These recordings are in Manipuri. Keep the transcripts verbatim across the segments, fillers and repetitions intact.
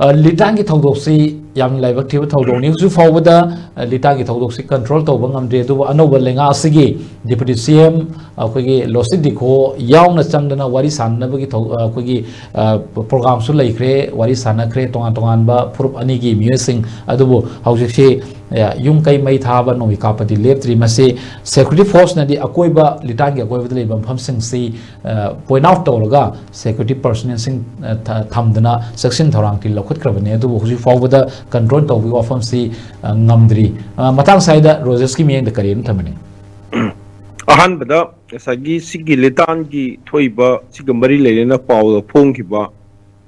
ꯑ, ꯂꯤꯇꯥꯟꯒꯤ ꯊꯧꯗꯣꯛꯁꯤ ꯌꯥꯝꯅ ꯂꯥꯏꯕꯛ ꯊꯤꯕ ꯊꯧꯗꯣꯛꯅꯤ꯫ ꯍꯧꯖꯤꯛ ꯐꯥꯎꯕꯗ, ꯑ, ꯂꯤꯇꯥꯟꯒꯤ ꯊꯧꯗꯣꯛꯁꯤ control ꯇꯧꯕ ꯉꯝꯗ꯭ꯔꯤ꯫ ꯑꯗꯨꯕꯨ ꯑꯅꯧꯕ ꯂꯩꯉꯥꯛ ꯑꯁꯤꯒꯤ Deputy C M ꯑꯩꯈꯣꯏꯒꯤ ꯂꯣꯁꯤꯠ ꯗꯤꯈꯣ ꯌꯥꯎꯅ ꯆꯪꯗꯅ ꯋꯥꯔꯤ ꯁꯥꯟꯅꯅꯕꯒꯤ ꯊꯧ-, ꯑ, ꯑꯩꯈꯣꯏꯒꯤ, ꯑ, programꯁꯨ ꯂꯩꯈ꯭ꯔꯦ, ꯋꯥꯔꯤ ꯁꯥꯟꯅꯈ꯭ꯔꯦ ꯇꯣꯉꯥꯟ ꯇꯣꯉꯥꯟꯕ ꯐꯨꯔꯨꯞ ꯑꯅꯤꯒꯤ ꯃꯤꯑꯣꯏꯁꯤꯡ꯫ ꯑꯗꯨꯕꯨ ꯍꯧꯖꯤꯛꯁꯤ, ꯑ, ꯌꯨꯝ ꯀꯩ ꯃꯩ ꯊꯥꯕ, ꯅꯣꯡꯃꯩ ꯀꯥꯞꯄꯗꯤ ꯂꯦꯞꯇ꯭ꯔꯤ꯫ ꯃꯁꯤ security forceꯅꯗꯤ ꯑꯀꯣꯏꯕ, ꯂꯤꯇꯥꯟꯒꯤ ꯑꯀꯣꯏꯕꯗ ꯂꯩꯕ ꯃꯐꯝꯁꯤꯡꯁꯤ, ꯑ, point out ꯇꯧꯔꯒ security personnelꯁꯤꯡ, ꯑ, ꯊ-, ꯊꯝꯗꯅ ꯆꯦꯛꯁꯤꯟ ꯊꯧꯔꯥꯡꯗꯤ ꯂꯧꯈꯠꯈ꯭ꯔꯕꯅꯤ꯫ ꯑꯗꯨꯕꯨ ꯍꯧꯖꯤꯛ ꯐꯥꯎꯕꯗ control ꯇꯧꯕꯒꯤ ꯋꯥꯐꯝꯁꯤ, ꯑ, ꯉꯝꯗ꯭ꯔꯤ꯫ ꯑ, ꯃꯇꯥꯡ ꯁ꯭ꯋꯥꯏꯗ ꯔꯣꯖꯦꯁꯀꯤ ꯃꯤꯠꯌꯦꯡꯗ ꯀꯔꯤ ꯑꯃ ꯊꯝꯕꯅꯤ? ꯑꯍꯥꯟꯕꯗ ꯉꯁꯥꯏꯒꯤ ꯁꯤꯒꯤ ꯂꯤꯇꯥꯟꯒꯤ ꯊꯣꯛꯏꯕ ꯁꯤꯒ ꯃꯔꯤ ꯂꯩꯅꯅ ꯄꯥꯎꯗ ꯐꯣꯡꯈꯤꯕ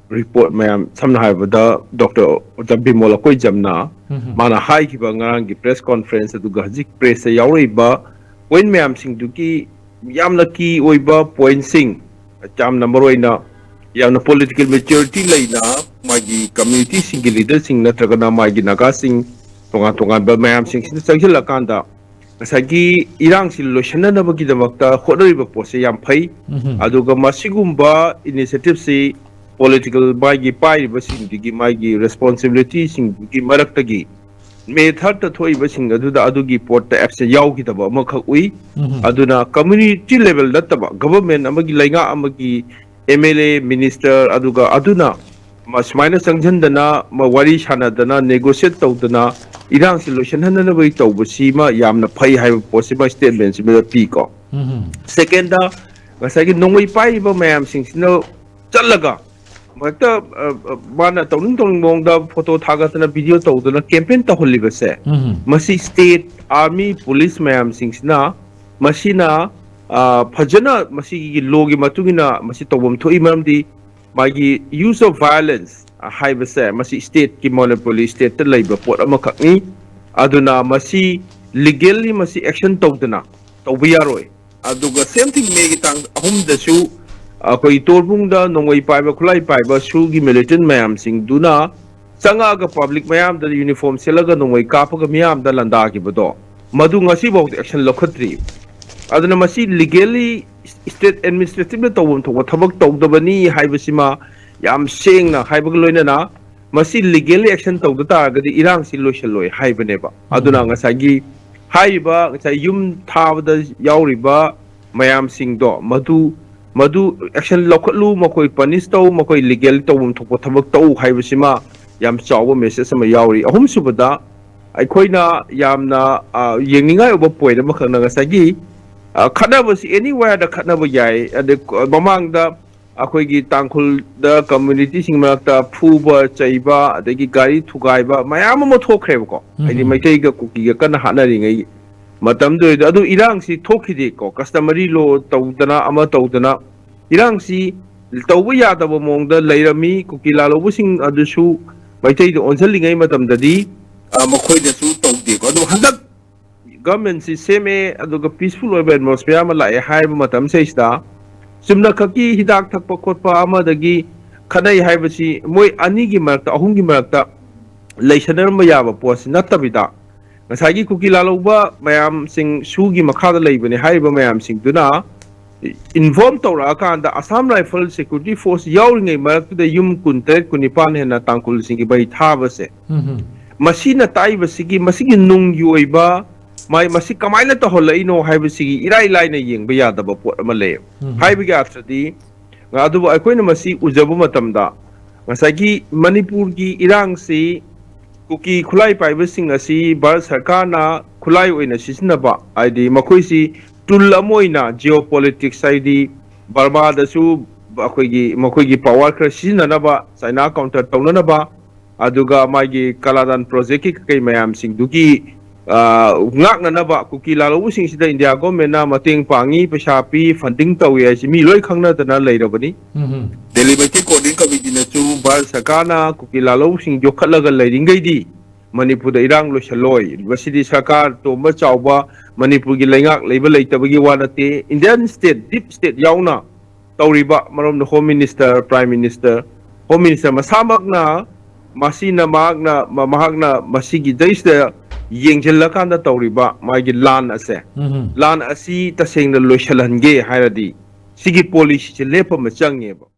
report ꯃꯌꯥꯝ, ꯁꯝꯅ ꯍꯥꯏꯔꯕꯗ ꯗꯣꯛꯇꯔ ꯑꯣꯖꯥ ꯕꯤꯃꯣꯜ ꯑꯀꯣꯏꯖꯝꯅ ꯎꯝ꯫ ꯃꯥꯅ ꯍꯥꯏꯈꯤꯕ ꯉꯔꯥꯡꯒꯤ press conference, ꯑꯗꯨꯒ ꯍꯧꯖꯤꯛ pressꯇ ꯌꯥꯎꯔꯛꯏꯕ point ꯃꯌꯥꯝꯁꯤꯡꯗꯨꯒꯤ ꯌꯥꯝꯅ key ꯑꯣꯏꯕ pointꯁꯤꯡ, ꯌꯥꯝꯅ ꯃꯔꯨꯑꯣꯏꯅ ꯌꯥꯝꯅ political maturity ꯂꯩꯅ ꯃꯥꯒꯤ communityꯁꯤꯡꯒꯤ leaderꯁꯤꯡ ꯅꯠꯇ꯭ꯔꯒꯅ ꯃꯥꯒꯤ ꯅꯥꯒꯥꯁꯤꯡ, ꯇꯣꯉꯥꯟ ꯇꯣꯉꯥꯟꯕ ꯃꯌꯥꯝꯁꯤꯡꯁꯤꯅ ꯆꯪꯁꯤꯜꯂꯀꯥꯟꯗ ꯉꯁꯥꯏꯒꯤ ꯏꯔꯥꯡꯁꯤ ꯂꯣꯏꯁꯤꯟꯅꯅꯕꯒꯤꯗꯃꯛꯇ ꯍꯣꯠꯅꯔꯤꯕ ꯄꯣꯠꯁꯦ ꯌꯥꯝ ꯐꯩ꯫ ꯎꯝ꯫ ꯑꯗꯨꯒ ꯃꯁꯤꯒꯨꯝꯕ initiativeꯁꯤ political ꯃꯥꯒꯤ ꯄꯥꯏꯔꯤꯕꯁꯤꯡꯗꯨꯒꯤ ꯃꯥꯒꯤ responsibilityꯁꯤꯡꯗꯨꯒꯤ ꯃꯔꯛꯇꯒꯤ May thirdꯇ ꯊꯣꯛꯏꯕꯁꯤꯡ ꯑꯗꯨꯗ ꯑꯗꯨꯒꯤ ꯄꯣꯠꯇ absent ꯌꯥꯎꯈꯤꯗꯕ ꯑꯃꯈꯛ ꯎꯏ꯫ ꯎꯝ꯫ ꯑꯗꯨꯅ community level ꯅꯠꯇꯕ, government ꯑꯃꯒꯤ, ꯂꯩꯉꯥꯛ ꯑꯃꯒꯤ M L A, minister, ꯑꯗꯨꯒ ꯑꯗꯨꯅ ꯃ-, ꯁꯨꯃꯥꯏꯅ ꯆꯪꯁꯤꯟꯗꯅ, ꯃ-, ꯋꯥꯔꯤ ꯁꯥꯟꯅꯗꯅ, negotiate ꯇꯧꯗꯅ ꯏꯔꯥꯡꯁꯤ ꯂꯣꯏꯁꯤꯟꯍꯟꯅꯅꯕꯒꯤ ꯇꯧꯕꯁꯤꯃ ꯌꯥꯝꯅ ꯐꯩ ꯍꯥꯏꯕ ꯄꯣꯠꯁꯤꯃ statementꯁꯤꯃꯗ ꯄꯤꯀꯣ꯫ ꯎꯝ꯫ Secondꯗ, ꯉꯁꯥꯏꯒꯤ ꯅꯣꯡꯃꯩ ꯄꯥꯏꯔꯤꯕ ꯃꯌꯥꯝꯁꯤꯡꯁꯤꯅ ꯆꯠꯂꯒ ꯍꯦꯛꯇ, ꯑ, ꯑ, ꯃꯥꯅ ꯇꯧꯅꯤꯡ ꯇꯧꯅꯤꯡ ꯃꯑꯣꯡꯗ photo ꯊꯥꯒꯠꯇꯅ, video ꯇꯧꯗꯅ campaign ꯇꯧꯍꯜꯂꯤꯕꯁꯦ, ꯎꯝ꯫ ꯃꯁꯤ state army, police ꯃꯌꯥꯝꯁꯤꯡꯁꯤꯅ ꯃꯁꯤꯅ, ꯑ, ꯐꯖꯅ ꯃꯁꯤꯒꯤ lawꯒꯤ ꯃꯇꯨꯡ ꯏꯟꯅ ꯃꯁꯤ ꯇꯧꯐꯝ ꯊꯣꯛꯏ꯫ ꯃꯔꯝꯗꯤ ꯃꯥꯒꯤ use of violence ꯍꯥꯏꯕꯁꯦ ꯃꯁꯤ stateꯀꯤ, ꯃꯅꯤꯄꯨꯔꯤ stateꯇ ꯂꯩꯕ ꯄꯣꯠ ꯑꯃꯈꯛꯅꯤ꯫ ꯑꯗꯨꯅ ꯃꯁꯤ legally ꯃꯁꯤ action ꯇꯧꯗꯅ ꯇꯧꯕ ꯌꯥꯔꯣꯏ꯫ ꯑꯗꯨꯒ same thing Mayꯒꯤ ꯇꯥꯡ ꯑꯍꯨꯝꯗꯁꯨ ꯑꯩꯈꯣꯏ ꯇꯣꯔꯕꯨꯡꯗ ꯅꯣꯡꯃꯩ ꯄꯥꯏꯕ, ꯈꯨꯠꯂꯥꯏ ꯄꯥꯏꯕ ꯁꯨꯒꯤ militant ꯃꯌꯥꯝꯁꯤꯡꯗꯨꯅ ꯆꯪꯉꯛꯑꯒ public ꯃꯌꯥꯝꯗ uniform ꯁꯦꯠꯂꯒ ꯅꯣꯡꯃꯩ ꯀꯥꯞꯄꯒ ꯃꯤꯌꯥꯝꯗ ꯂꯥꯟꯗꯥꯈꯤꯕꯗꯣ, ꯃꯗꯨ ꯉꯁꯤꯐꯥꯎꯗ action ꯂꯧꯈꯠꯇ꯭ꯔꯤ꯫ ꯑꯗꯨꯅ ꯃꯁꯤ legally state administrative ꯇꯧꯐꯝ ꯊꯣꯛꯄ ꯊꯕꯛ ꯇꯧꯗꯕꯅꯤ ꯍꯥꯏꯕꯁꯤꯃ ꯌꯥꯝ ꯁꯦꯡꯅ ꯍꯥꯏꯕꯒ ꯂꯣꯏꯅꯅ ꯃꯁꯤ ꯂꯤꯒꯦꯜ ꯑꯦꯛꯁꯟ ꯇꯧꯗ ꯇꯥꯔꯒꯗꯤ ꯏꯔꯥꯡꯁꯤ ꯂꯣꯏꯁꯤꯜꯂꯣꯏ ꯍꯥꯏꯕꯅꯦꯕ꯫ ꯑꯗꯨꯅ ꯉꯁꯥꯏꯒꯤ ꯍꯥꯏꯔꯤꯕ ꯉꯁꯥꯏ ꯌꯨꯝ ꯊꯥꯕꯗ ꯌꯥꯎꯔꯤꯕ ꯃꯌꯥꯝꯁꯤꯡꯗꯣ, ꯃꯗꯨ ꯃꯗꯨ ꯑꯦꯛꯁꯟ ꯂꯧꯈꯠꯂꯨ, ꯃꯈꯣꯏ ꯄꯅꯤꯁ ꯇꯧ, ꯃꯈꯣꯏ ꯂꯤꯒꯦꯜ ꯇꯧꯐꯝ ꯊꯣꯛꯄ ꯊꯕꯛ ꯇꯧ ꯍꯥꯏꯕꯁꯤꯃ ꯌꯥꯝ ꯆꯥꯎꯕ ꯃꯦꯁꯦꯖ ꯑꯃ ꯌꯥꯎꯔꯤ꯫ ꯑꯍꯨꯝꯁꯨꯕꯗ, ꯑꯩꯈꯣꯏꯅ ꯌꯥꯝꯅ ꯑ, ꯌꯦꯡꯅꯤꯡꯉꯥꯏ ꯑꯣꯏꯕ ꯄꯣꯏꯟ ꯑꯃꯈꯛꯅ ꯉꯁꯥꯏꯒꯤ ꯑ, ꯈꯠꯅꯕꯁꯤ ꯑꯦꯅꯤꯋꯦꯌꯔꯗ ꯈꯠꯅꯕ ꯌꯥꯏ꯫ ꯑꯗꯩ ꯃꯃꯥꯡꯗ ꯑꯩꯈꯣꯏꯒꯤ ꯇꯥꯡꯈꯨꯜꯗ ꯀꯝꯃ꯭ꯌꯨꯅꯤꯇꯤꯁꯤꯡ ꯃꯔꯛꯇ ꯐꯨꯕ ꯆꯩꯕ, ꯑꯗꯒꯤ ꯒꯥꯔꯤ ꯊꯨꯒꯥꯏꯕ ꯃꯌꯥꯝ ꯑꯃ ꯊꯣꯛꯈ꯭ꯔꯦꯕꯀꯣ꯫ ꯍꯥꯏꯗꯤ ꯎꯝ꯫ ꯃꯩꯇꯩꯒ ꯀꯨꯀꯤꯒ ꯀꯟꯅ ꯍꯥꯠꯅꯔꯤꯉꯩ ꯃꯇꯝꯗꯨꯗ꯫ ꯑꯗꯨ ꯏꯔꯥꯡꯁꯤ ꯊꯣꯛꯈꯤꯗꯦꯀꯣ, ꯀꯁꯇꯃꯔꯤ ꯂꯣ ꯇꯧꯗꯅ ꯑꯃ ꯇꯧꯗꯅ꯫ ꯏꯔꯥꯡꯁꯤ ꯇꯧꯕ ꯌꯥꯗꯕ ꯃꯑꯣꯡꯗ ꯂꯩꯔꯝꯃꯤ꯫ ꯀꯨꯀꯤ ꯂꯥꯜꯍꯧꯕꯁꯤꯡ ꯑꯗꯨꯁꯨ ꯃꯩꯇꯩꯗ ꯑꯣꯟꯁꯤꯜꯂꯤꯉꯩ ꯃꯇꯝꯗꯗꯤ, ꯑ, ꯃꯈꯣꯏꯗꯁꯨ ꯇꯧꯗꯦꯀꯣ꯫ ꯑꯗꯣ ꯍꯟꯗꯛ ꯒꯚꯔꯟꯃꯦꯟꯠꯁꯤ ꯁꯦꯝꯃꯦ, ꯑꯗꯨꯒ ꯄꯤꯁꯐꯨꯜ ꯑꯣꯏꯕ ꯑꯦꯠꯃꯣꯁꯐꯤꯌꯔ ꯑꯃ ꯂꯥꯛꯑꯦ ꯍꯥꯏꯔꯤꯕ ꯃꯇꯝꯁꯤꯗꯩꯁꯤꯗ, ꯆꯨꯝꯅ ꯈꯛꯀꯤ ꯍꯤꯗꯥꯛ ꯊꯛꯄ ꯈꯣꯠꯄ ꯑꯃꯗꯒꯤ ꯈꯠꯅꯩ ꯍꯥꯏꯕꯁꯤ ꯃꯣꯏ ꯑꯅꯤꯒꯤ ꯃꯔꯛꯇ, ꯑꯍꯨꯝꯒꯤ ꯃꯔꯛꯇ ꯂꯩꯁꯟꯅꯔꯝꯕ ꯌꯥꯕ ꯄꯣꯠꯁꯤ ꯅꯠꯇꯕꯤꯗ, ꯉꯁꯥꯏꯒꯤ ꯀꯨꯀꯤ ꯂꯥꯜꯍꯧꯕ ꯃꯌꯥꯝꯁꯤꯡ, ꯁꯨꯒꯤ ꯃꯈꯥꯗ ꯂꯩꯕꯅꯦ ꯍꯥꯏꯔꯤꯕ ꯃꯌꯥꯝꯁꯤꯡꯗꯨꯅ ꯏꯟꯐꯣꯔꯝ ꯇꯧꯔꯛꯑꯀꯥꯟꯗ, ꯑꯁꯥꯝ ꯔꯥꯏꯐꯜ ꯁꯦꯀ꯭ꯌꯨꯔꯤꯇꯤ ꯐꯣꯔꯁ ꯌꯥꯎꯔꯤꯉꯩ ꯃꯔꯛꯇꯨꯗ ꯌꯨꯝ ꯀꯨꯟꯇꯔꯦꯠ, ꯀꯨꯟꯅꯤꯄꯥꯟ ꯍꯦꯟꯅ ꯇꯥꯡꯈꯨꯜꯁꯤꯡꯒꯤ ꯃꯩ ꯊꯥꯕꯁꯦ, ꯎꯝ꯫ ꯃꯁꯤꯅ ꯇꯥꯛꯏꯕꯁꯤꯒꯤ, ꯃꯁꯤꯒꯤ ꯅꯨꯡꯒꯤ ꯑꯣꯏꯕ, ꯃꯥꯏ, ꯃꯁꯤ ꯀꯃꯥꯏꯅ ꯇꯧꯍꯜꯂꯛꯏꯅꯣ ꯍꯥꯏꯕꯁꯤꯒꯤ ꯏꯔꯥꯏ ꯂꯥꯏꯅ ꯌꯦꯡꯕ ꯌꯥꯗꯕ ꯄꯣꯠ ꯑꯃ ꯂꯩꯌꯦꯕ꯫ ꯎꯝ꯫ ꯍꯥꯏꯕꯒꯤ ꯑꯥꯔꯊꯗꯤ, ꯑꯗꯨꯕꯨ ꯑꯩꯈꯣꯏꯅ ꯃꯁꯤ ꯎꯖꯕ ꯃꯇꯝꯗ, ꯉꯁꯥꯏꯒꯤ ꯃꯅꯤꯄꯨꯔꯒꯤ ꯏꯔꯥꯡꯁꯤ, ꯀꯨꯀꯤ ꯈꯨꯠꯂꯥꯏ ꯄꯥꯏꯕꯁꯤꯡ ꯑꯁꯤ ꯚꯥꯔꯠ ꯁꯔꯀꯥꯔꯅ ꯈꯨꯠꯂꯥꯏ ꯑꯣꯏꯅ ꯁꯤꯖꯤꯟꯅꯕ, ꯍꯥꯏꯗꯤ ꯃꯈꯣꯏꯁꯤ ꯇꯨꯜ ꯑꯃ ꯑꯣꯏꯅ ꯖꯤꯑꯣ ꯄꯣꯂꯤꯇꯤꯛꯁ, ꯍꯥꯏꯗꯤ ꯕꯔꯃꯥꯗꯁꯨ ꯑꯩꯈꯣꯏꯒꯤ, ꯃꯈꯣꯏꯒꯤ ꯄꯋꯥꯔ ꯈꯔ ꯁꯤꯖꯤꯟꯅꯅꯕ, ꯆꯥꯏꯅꯥ ꯀꯥꯎꯟꯇꯔ ꯇꯧꯅꯅꯕ, ꯑꯗꯨꯒ ꯃꯥꯒꯤ ꯀꯂꯥꯗꯥꯟ ꯄ꯭ꯔꯣꯖꯦꯛꯀꯤ ꯀꯩꯀꯩ ꯃꯌꯥꯝꯁꯤꯡꯗꯨꯒꯤ, ꯑ, ꯉꯥꯛꯅꯅꯕ ꯀꯨꯀꯤ ꯂꯥꯜꯍꯧꯕꯁꯤꯡꯁꯤꯗ ꯏꯟꯗꯤꯌꯥ ꯒꯣꯔꯃꯦꯟꯅ ꯃꯇꯦꯡ ꯄꯥꯡꯉꯤ, ꯄꯩꯁꯥ ꯄꯤ, ꯐꯟꯗꯤꯡ ꯇꯧꯏ ꯍꯥꯏꯁꯤ ꯃꯤ ꯂꯣꯏ ꯈꯪꯅꯗꯅ ꯂꯩꯔꯕꯅꯤ꯫ ꯎꯝ꯫ ꯗꯦꯜꯂꯤ ꯃꯩꯇꯩ ꯀꯣꯑꯣꯔꯗꯤꯅꯦꯁꯟ ꯀꯃꯤꯇꯤꯅꯁꯨ ꯚꯥꯔꯠ ꯁꯔꯀꯥꯔꯅ ꯀꯨꯀꯤ ꯂꯥꯜꯍꯧꯕꯁꯤꯡ ꯌꯣꯛꯈꯠꯂꯒ ꯂꯩꯔꯤꯉꯩꯗꯤ ꯃꯅꯤꯄꯨꯔꯗ ꯏꯔꯥꯡ ꯂꯣꯏꯁꯤꯜꯂꯣꯏ꯫ ꯃꯁꯤꯗꯤ ꯁꯔꯀꯥꯔ ꯇꯣꯝꯕ ꯆꯥꯎꯕ, ꯃꯅꯤꯄꯨꯔꯒꯤ ꯂꯩꯉꯥꯛ ꯂꯩꯕ ꯂꯩꯇꯕꯒꯤ ꯋꯥ ꯅꯠꯇꯦ꯫ ꯏꯟꯗꯤꯌꯥꯟ ꯁ꯭ꯇꯦꯠ, ꯗꯤꯞ ꯁ꯭ꯇꯦꯠ ꯌꯥꯎꯅ ꯇꯧꯔꯤꯕ, ꯃꯔꯝꯗ home minister, prime minister, home minister ꯃꯁꯥꯃꯛꯅ, ꯃꯁꯤꯅ ꯃꯍꯥꯛꯅ, ꯃ-, ꯃꯍꯥꯛꯅ ꯃꯁꯤꯒꯤꯗꯩꯁꯤꯗ ꯌꯦꯡꯁꯤꯜꯂꯀꯥꯟꯗ ꯇꯧꯔꯤꯕ ꯃꯥꯒꯤ ꯂꯥꯟ ꯑꯁꯦ, ꯎꯝ꯫ ꯂꯥꯟ ꯑꯁꯤ ꯇꯁꯦꯡꯅ ꯂꯣꯏꯁꯤꯜꯍꯟꯒꯦ ꯍꯥꯏꯔꯗꯤ ꯁꯤꯒꯤ ꯄꯣꯂꯤꯁꯤꯁꯦ ꯂꯦꯞꯄ ꯑꯃ ꯆꯪꯉꯦꯕ꯫